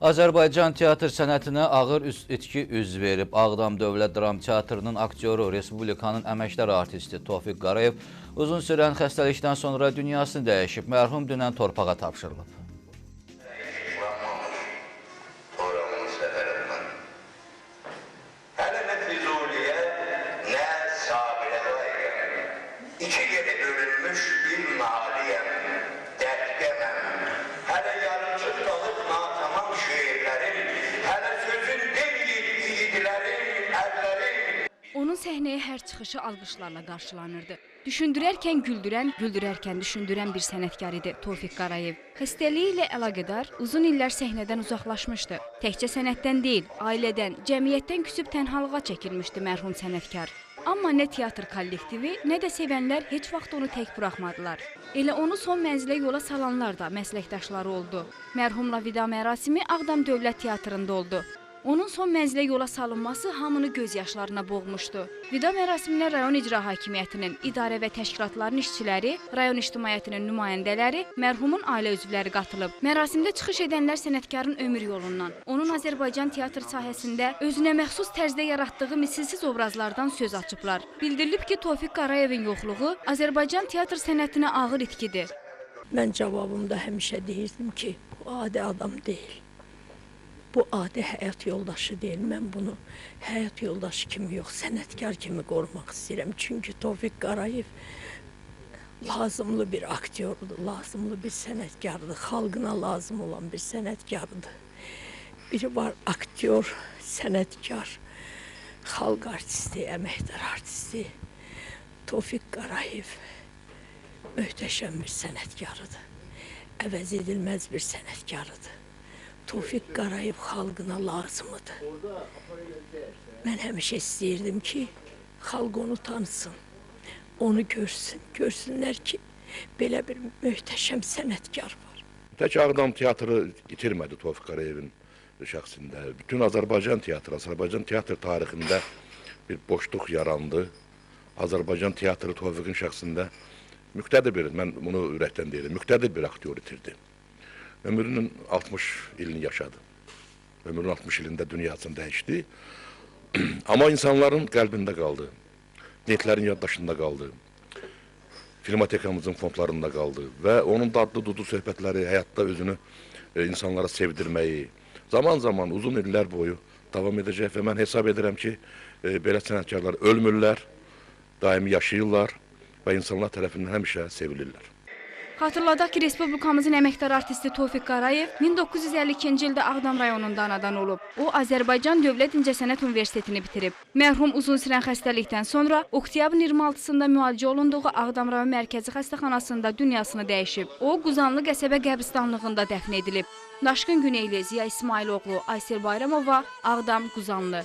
Azərbaycan teatr sənətinə ağır itki üz verib. Ağdam Dövlət Dram Teatrının aktyoru, Respublikanın əməkdar artisti Tofiq Qarayev uzun sürən xəstəlikdən sonra dünyasını dəyişib. Mərhum dünən torpağa tapşırılıb. Onun səhnəyə hər çıxışı alqışlarla qarşılanırdı. Düşündürərkən güldürən, güldürərkən düşündürən bir sənətkar idi Tofiq Qarayev. Xəstəliyi ilə əlaqədar uzun illər səhnədən uzaqlaşmışdı. Təkcə sənətdən deyil, ailədən, cəmiyyətdən küsüb tənhalığa çəkilmişdi mərhum sənətkar. Amma nə teatr kollektivi, nə də sevənlər heç vaxt onu tək buraxmadılar. Elə onu son mənzilə yola salanlar da məsləkdaşları oldu. Mərhumla vida mərasimi Ağdam Dövlət Teatrında oldu. Onun son mənzilə yola salınması hamını göz yaşlarına boğmuşdu. Vida mərasiminə rayon icra hakimiyyətinin, idarə və təşkilatların işçiləri, rayon ictimaiyyətinin nümayəndələri, mərhumun ailə üzvləri qatılıb. Mərasimdə çıxış edənlər sənətkarın ömür yolundan, onun Azərbaycan teatr sahəsində özünə məxsus tərzdə yaratdığı misilsiz obrazlardan söz açıblar. Bildirilib ki, Tofiq Qarayevin yoxluğu Azərbaycan teatr sənətinə ağır itkidir. Mən cavabımda həmişə deyirdim ki, bu adi adam deyil. Bu adi həyat yoldaşı deyil. Mən bunu həyat yoldaşı kimi yox, sənətkar kimi qorumaq istəyirəm. Çünki Tofiq Qarayev lazımlı bir aktyordur, lazımlı bir sənətkardır, xalqına lazım olan bir sənətkardır. Biri var aktyor, sənətkar, xalq artisti, əməkdar artisti. Tofiq Qarayev möhtəşəm bir sənətkarıdır, əvəz edilməz bir sənətkarıdır. Tofiq Qarayev xalqına lazımıdır. Mən həmişə istəyirdim ki, xalq onu tanısın, onu görsün, görsünlər ki, belə bir möhtəşəm sənətkar var. Tək Ağdam teatrı itirmədi Tofiq Qarayevin şəxsində. Bütün Azərbaycan teatrı, Azərbaycan teatr tarixində bir boşluq yarandı. Azərbaycan teatrı Tofiqin şəxsində müqtədir bir, mən bunu ürəkdən deyirəm, müqtədir bir aktyor itirdi. Ömrünün 60 ilini yaşadı. Ömrünün 60 ilində dünyasını dəyişdi. Amma insanların qəlbində qaldı. Netlərin yaddaşında qaldı. Filmotekamızın fondlarında qaldı. Və onun dadlı dudu söhbətləri, həyatda özünü insanlara sevdirməyi zaman-zaman uzun illər boyu davam edəcək. Və mən hesab edirəm ki, belə sənətkarlar ölmürlər, daimi yaşayırlar və insanlar tərəfindən həmişə sevilirlər. Xatırladaq ki, Respublikamızın əməkdar artisti Tofiq Qarayev 1952-ci ildə Ağdam rayonunda anadan olub. O, Azərbaycan Dövlət İncəsənət Universitetini bitirib. Mərhum uzun sürən xəstəlikdən sonra oktyabrın 26-sında müalicə olunduğu Ağdam rayon Mərkəzi Xəstəxanasında dünyasını dəyişib. O, Quzanlı qəsəbə qəbristanlığında dəfn edilib. Daşqın Güneyli, Ziya İsmailoğlu, Aysel Bayramova, Ağdam, Quzanlı.